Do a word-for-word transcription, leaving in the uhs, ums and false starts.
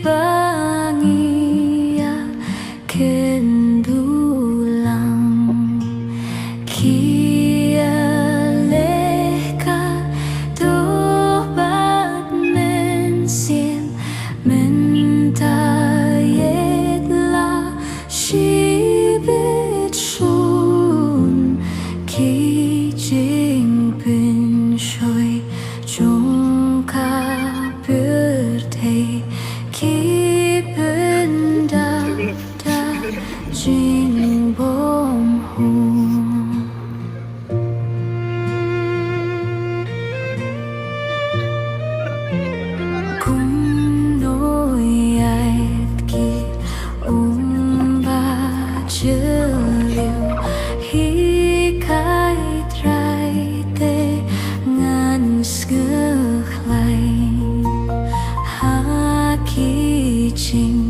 ba ngi ïa kynduh lang. Ki ïaleh katto bad mynsiem, mynta ïeit la shibit shun. Ki jingpynshoi jong ka pyrthei ki pyndap da jingbymhun. Kumno ïaid ki um ba jylliew, hikai Trai te ngan sngewkhlaiñ. Ha ki jing